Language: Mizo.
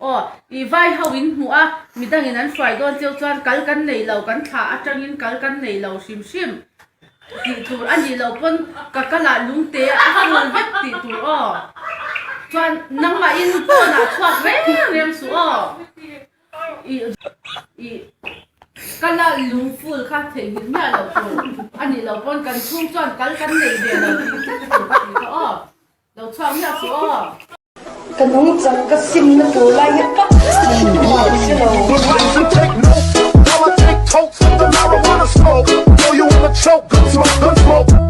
Aw, i vai ho in hmuh a, midangin an hruai dawn cheu chuan kal kan nei lo, kan thla atangin kal kan nei lo hrim hrim tih tur a nih loh pawn ka kalah lungte a ful vek tih tur aw. Chuan nangmahin pawnah chhuak reng reng suh aw. I i kala lung ful kha theihnghilh miah loh tur a nih loh pawn kan chhung chuan kal kan nei ve lo tih tlat tur ka ti kha aw. Lo chhuak miah suh aw. Ka nungchang ka simna tur lai hi tak tak a hre lo.